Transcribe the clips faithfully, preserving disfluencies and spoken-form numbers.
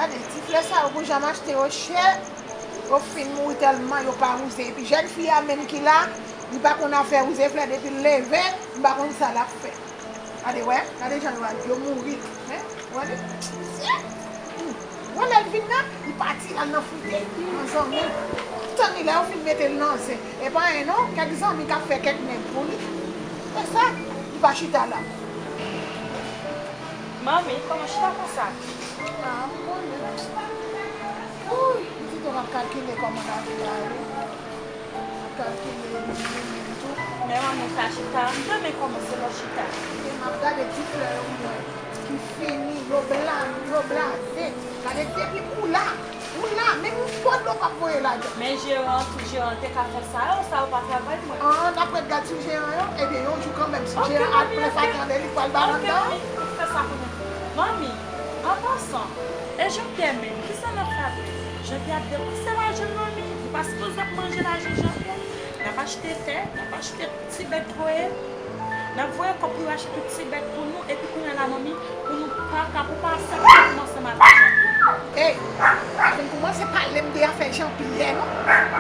Gade, ti flè sa yo pou janm achte yo chè, yo fin mouri tèlman yo pa wouze. Epi jèn fi a menm ki la, li pa konn afè wouze flè depi l leve, m pa konn sa l ap fè. Gade, wè, gade jan yo al, yo mouri. Hein? Wè li? Wè lè l vin nan, li pati, l al nan foute, nan zanmi. Tann li lè yo fin mete l nan zen. E pa anyen non, kèk zanmi k ap fè kèk nèg pou li. E sa, li pa chita la. Manmi, kòman chita konsa? Ah, m konnen. Wouy, pitit ou ap kalkile kòman lavi a ye. Ap kalkile li menm tou. Men manmi, ou ka chita. M renmen kòman se lè w chita. E m ap gade ti flè yo m wè ki fini, yo bla, yo blaze. Gade depi ou la, ou la, menm yon po dlo p ap voye ladan. Men jeran, tou jeran te ka fè sa yo, sa yo pa travay mwen. An, n ap ret gad sou jeran yo, ebyen yon jou kanmenm, si jeran al plen fatra de li, pral ba anndan. Ok, manmi, ou fè sa pou nou. Manmi, an pasan, e Jean Pierre menm, kisa n ap fè avè l? Jean Pierre ap depanse lajan manmi, nou pa sipoze ap manje lajan Jean Pierre. N ap achte tè, n ap achte ti bèt voye. N ap voye kòb pou yo achte tout ti bèt pou nou, epi kounye a la, manmi, pou nou pa ka, pou pa aksepte pou nou ansanm avèk Jean Pierre. Ey, pa vin kòmanse pale m de afè Jean Pierre, non.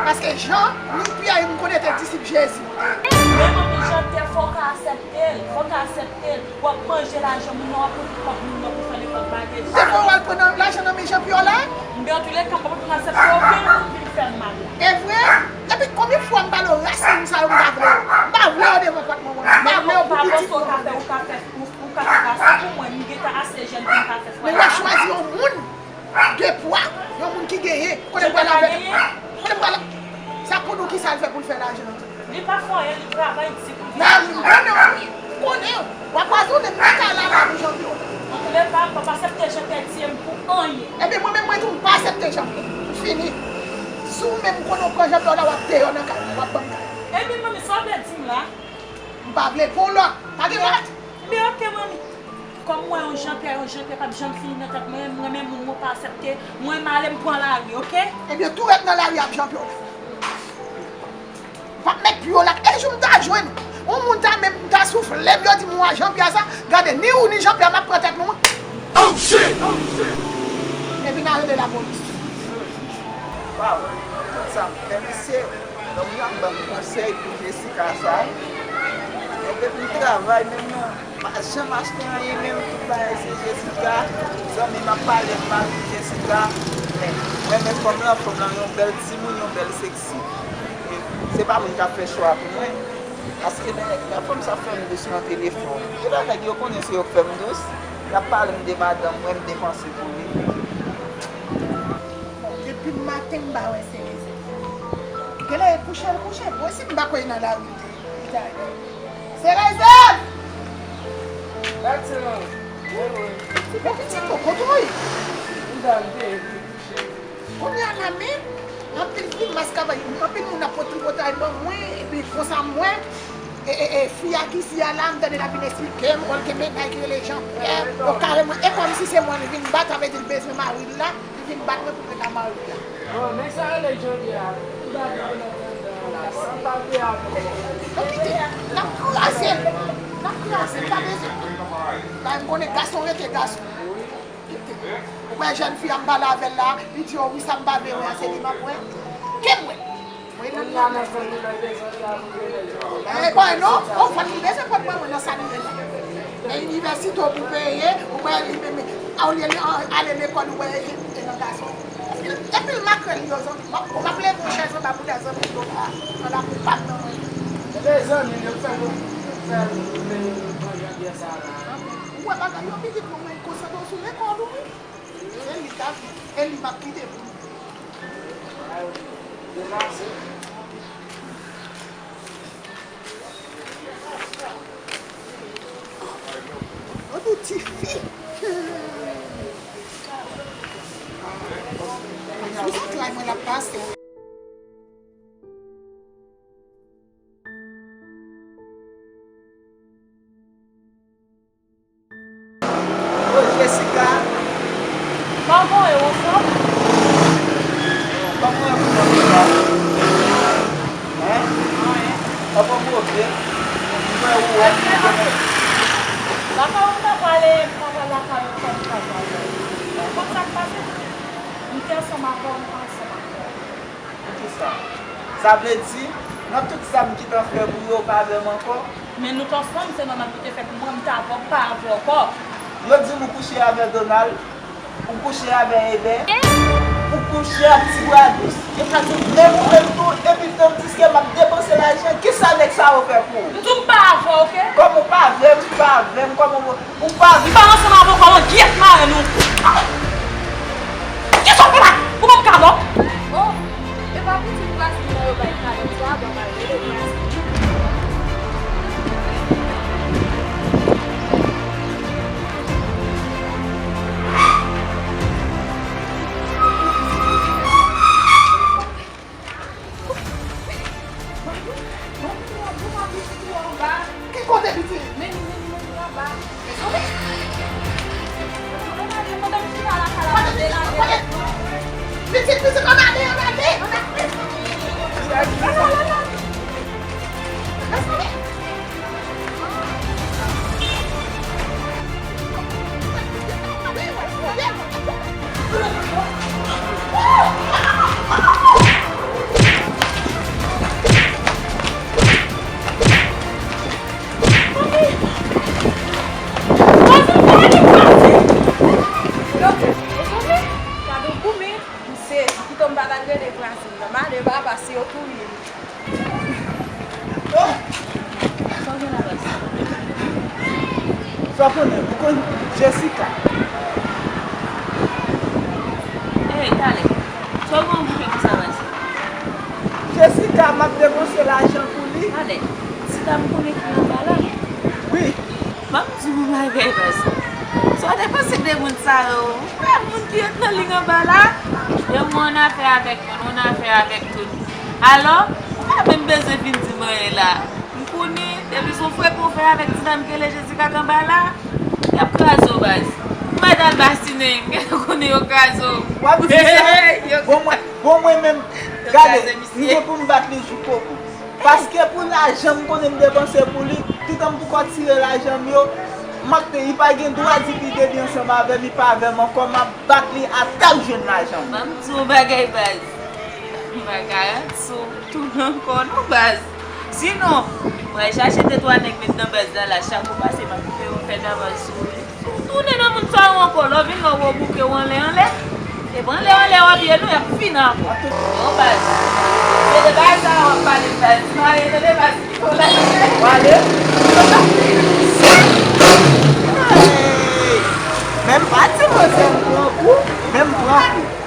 Paske Jean, ni Pierre, m konnen te disip Jezi. Men manmi, Jean Pierre, fò w ka aksepte l, fò w ka aksepte l. W ap manje lajan moun nan, w ap pran kòb moun nan pou fè nenpòt bagay. Depi w al pran nan lajan nan men Jean Pierre la? Men antouleka, m pa p ap aksepte okenn moun vin fè m mal la. E vre? Epi konbyen fwa m pale w ras moun sa yo m pa vle yo? M pa vle yo devan pòt mwen, mwen. M pa vle yo pou pitit mwen, mwen. Ou ka fè, ou ka fè, ou, ou ka fè ras pou mwen, m gentan ase jèn pou m ka fè fwa. Men w ap chwazi yon moun de pwa, yon moun ki genyen. Kote m pral avè l? Kote m pral? Sa pou nou, kisa l fè pou l fè lajan an? Li pa fè anyen, li travay di pou li. Nan, m konnen w, wi. M konnen w. W ap razonnen m nan kay la, la pou Jean Pierre. Antouleka, m p ap aksepte Jean Pierre tiye m pou anyen. Ebyen, mwen menm, mwen tou, m pa aksepte Jean Pierre. M fini. Si w menm konnen w pran Jean Pierre la, w ap deyò nan kay la, w ap ban m kay la. Ebyen, manmi, sa w vle di m la? M pa vle. Pran lòt. Pa gen lòt? Men ok, manmi. Kòm mwen, yon Jean Pierre, yon Jean Pierre p ap janm fini nan tèt mwen, mwen menm, mwen pa aksepte. Mwen, m ale, m pran lari, ok? Ebyen, tou rèt nan lari ap Jean Pierre la. M p ap met pye w la. E jou m ta jwenn yon moun ta menm ta soufle m, yo di m wa Jean Pierre sa, gade, ni ou ni Jean Pierre m ap pran tèt nou. Oh shit! Epi n a rele lapolis. Waw, tout sa m fè, mesye, nonm nan ban m konsèy pou Jessica sa. Men depi m travay, menm yon M pa janm achte anyen, menm tout bagay se Jessica. Zanmi m ap pale m mal pou Jessica. Men, mwen renmen fanm lan, fanm lan yon bèl timoun, yon bèl seksi. E se pa moun k ap fè chwa pou mwen. Paske lè, lè fanm sa fè m dous nan telefòn, genlè nèg yo konnen se yo k fè m dous, y ap pale m de madanm mwen, m depanse pou li. Bon, depi maten m pa wè Cerezèv. Genlè e kouche l kouche. Bon, si m pa kwè nan lari l te, li ta ye. Cerezèv! Bon, pitit, bon, kote w ye? Kounye a la menm, anpil grimas k ap, anpil moun ap pot tripotay ban mwen, epi konsa m wè, e, e, e, fi a ki isi a la, m tande l ap vin eksplike m, bon, l gen mennaj ki rele Jean Pierre, bon, kareman, e kòmsi se mwen li vin bat, sa vle di l bezwen mari l la, li vin bat mwen pou mwen ta mari l la. Bon, nèg sa rele Jodi a, li bat mwen nan anndan la, san pale avè l. Bon, kite, n ap kraze l, n ap kraze l, pa bezwen. Bay m konnen gason rete gason. Kite. Ou wè jèn fi a m pale avè l la, li di, o wi, sa m pa vle wè a, se li m ap wè. Ke m wè. Mwen nan nan fè li bay bezwen li a pou rele l. E, bon, non, o fòt li bezwen pran mwen nan sa li ye la. Men inivèsite w pou peye, ou wè li menm, olye li ale lekòl, ou wè li te nan gason. Epi l makrèl yo, zanmi. M ap, m ap leve yon chèz anba bouda zanmi yo la, nan lakou pa m nan mwen. E de zanmi yo fè l, fè l peye pran Jean Pierre sa la. Ou wè bagay yo pitit mwen, mwen konsantre w sou lekòl ou wi. Se li k ap, e li m ap kite pou li. Gade yon ti fi. Sou zantray mwen l ap pase. Ô, Jessica. Kòman w ye, ou anfòm? Kòman w ye, ou anfòm? Hein? Anyen. Kòman w ye? Mwen wè ou wè. Lakay ou m ta prale, m ta pral lakay ou, sa m ta prale. Ou konn sa k pase? M te ansanm avè w, m pa ansanm avè w. Poukisa? Sa vle di, nan tout sa m gentan fè pou yo, ou pa avè m ankò? Men nou t ansanm, se nòmal pou te fè pou mwen, m t avè w, m pa avè w ankò. Yo di m ou kouche avè Donald, ou kouche avè Eber, ou kouche ak ti bwa dous. Yo ka di m menm ou menm tou, epi tandiske m ap depanse lajan, kisa nèg sa yo fè pou ou? M di w m pa avè w, oke? Kòman w pa avè m, ou pa avè m, kòman w Ou pa, m pa ansanm avè w, kòman gyèt mare nou? Kisa w fè la? Ou ban m kalòt? Oh, e pa pitit Brazil nan yo bay kalòt sa, bon, mari, e Brazil. Ki kote pitit? Men li, men li, men li anba. Mezanmi! Mezanmi, madanm chita la, ka la mande la. Pitit, pitit, ann ale, ann ale, ann ale. Mezanmi! Gade yon koumè, m sezi, kite m pa t al rele vwazen nan, m ale baba, si yo touye m. Oh! Sa w gen la, baz? Sa w konnen, ou konn Jessica? Ey, talè. Sa w gen yon bouke konsa, baz? Jessica, m ap depanse lajan pou li. Talè. Sita m konnen ki anba la. Wi. Ban m di w yon bagay, baz. Sa w te panse de moun sa yo? Ou wè moun ki ret nan liy anba la? Yo gen yon afè avèk youn, yon afè avèk tout. Alò, ou pa menm bezwen vin di m anyen la. M konnen, depi se yon frekan w fè avèk ti dam ki rele Jessica k anba la, y ap kraze w, baz. Ou mèt al basinen, gen konnen yo kraze w. W ap di sa? Yo Bon, mwen, bon, mwen menm, yo gade, kraze misye. M gen pou m bat li jouk o bout. Paske pou lajan m konnen m depanse pou li, toutan m poko tire lajan m yo, m ap te, li pa gen dwa di li depi ansanm avè m, li pa avè m ankò, m ap bat li ata m jwenn lajan m. Ban m di w yon bagay, baz. M pa garanti w tounen ankò non, baz. Sinon, m pral chache de twa nèg met nan baz la, la, chak ou pase, m ap koupe yon fè nan baz sou ou. Tounen nan moun sa yo ankò, lè w vin la, w wè w bouke w anlè, anlè. E pa anlè, anlè w ap ye non, y ap fini avè w. Yo, baz. Se de bagay sa yo w ap pale, baz. Mare, tande, baz. Wale. Hey! Men m pa di manzè m pran kou, men m pran kou.